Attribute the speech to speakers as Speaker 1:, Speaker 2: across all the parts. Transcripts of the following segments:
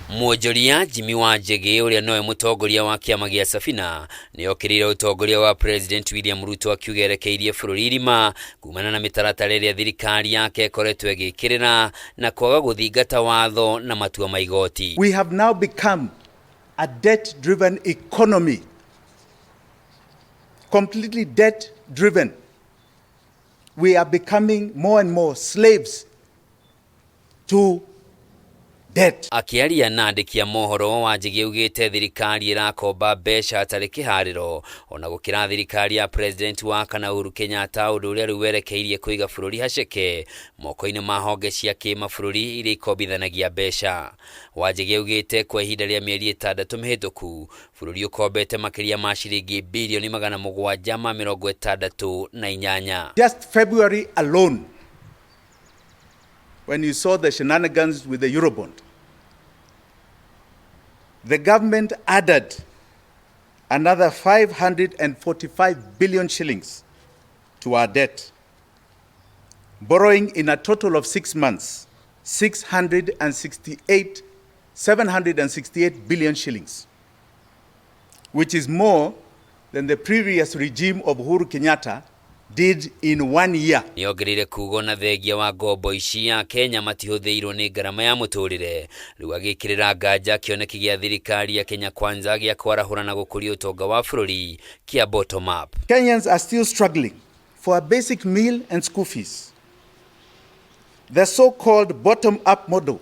Speaker 1: Mwonjoria Jimmy Wanjigi ũrĩa nowe mũtongoria wa kĩama gĩa Safina nĩ okĩrĩire ũtongoria wa President William Ruto akiuga erekeirie bũrũri irima kumana na mĩtaratara ĩrĩa thirikari yake ĩkoretwo ĩgĩkĩrĩra na kwaga gũthingata watho na matua ma igoti.
Speaker 2: We have now become a debt driven economy, completely debt driven. We are becoming more and more slaves to debt.
Speaker 1: Akĩaria na andĩki a mohoro, Wanjigi augĩte thirikari ĩrakomba mbeca hatarĩ kĩharĩro ona gũkĩra thirikari ya President wa kana Uhuru Kenyatta, ũndũ ũrĩa rĩu werekeirie kũiga bũrũri haceke moko-inĩ ma honge cia kĩmabũrũri iria ikombithanagia mbeca. Wanjigi augĩte kwa ihinda rĩa mĩeri 6 mĩhĩtũku bũrũri ũkombete makĩria ma ciringi birioni 768.
Speaker 2: Just February alone, when you saw the shenanigans with the Eurobond, the government added another 545 billion shillings to our debt, borrowing in a total of 6 months 668, 768 billion shillings, which is more than the previous regime of Uhuru Kenyatta did in one year.
Speaker 1: Nĩongereire kuga ona thengia wa ngombo ici Akenya matihũthĩirwo nĩ ngarama ya mũtũrĩre. Rĩu agĩkĩrĩra nganja kĩoneki gĩa thirikari ya Kenya Kwanza gĩa kwarahũra na gũkũria ũtonga wa bũrũri kĩa bottom up.
Speaker 2: Kenyans are still struggling for a basic meal and school fees. The so-called bottom-up model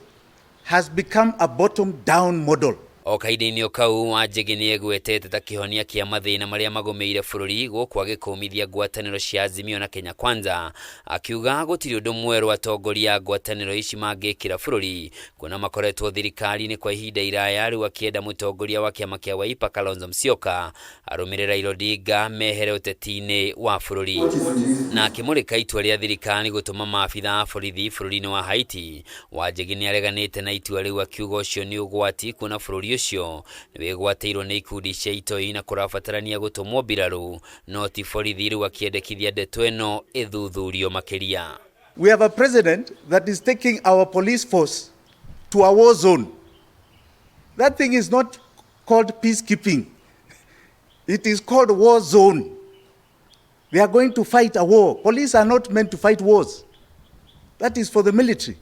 Speaker 2: has become a bottom-down model.
Speaker 1: O kahinda-inĩ o kau, Wanjigi nĩ egwetete ta kĩhonia kĩa mathĩna marĩa magũmĩire bũrũri gũkũ agĩkũmithia ngwatanĩro cia Azimio na Kenya Kwanza, akiuga gũtirĩ ũndũ mwerũ atongoria a ngwatanĩro ici mangĩkĩra bũrũri kuona makoretwo thirikari-inĩ kwa ihinda iraya. Rĩu akĩenda mũtongoria wa kĩama kĩa Wiper Kalonzo Musyoka arũmĩrĩre Raila Odinga mehere ũteti-inĩ wa bũrũri. Na akĩmũrĩka itua rĩa thirikari gũtũma maabitha a borithi bũrũri-inĩ wa Haiti, Wanjigi nĩ areganĩte na itua rĩu akiuga ũcio nĩ ũgwati kuona bũrũri ũcio nĩ wĩgwatĩirwo nĩ ikundi cia itoi na kũrabatarania gũtũmwo mbirarũ no ti borithi. Rĩu akĩendekithia ndeto ĩno ĩthuthurio makĩria.
Speaker 2: We have a president that is taking our police force to a war zone. That thing is not called peacekeeping. It is called war zone. They are going to fight a war. Police are not meant to fight wars. That is for the military.